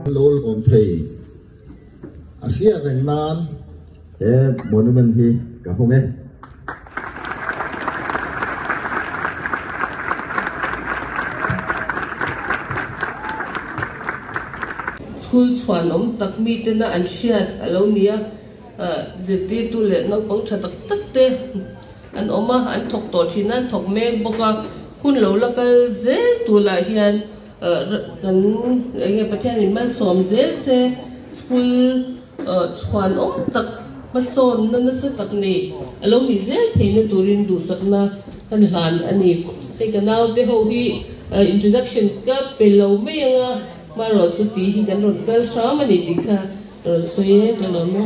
Lo lawm thei a hriat reng nan he monument hi ka hawng e. School chhuanawm tak mitena an hriat a lo ni a, zirtirtu leh naupang tha tak tak te an awm a, an thawk tawh thin a, an thawk mek bawk a, hun lo la kal zel tur lah hian kan enge Pathianin malsawm zel se school chhuanawm tak hmasawnna nasa tak nei a lo ni zel theihna turin duhsakna kan hlan a ni. Hei ka naute ho hi introduction ka pe lo mai anga marawh chu tih hi kan rawn kal hram a ni tih kha rawn sawi e ka lawm e.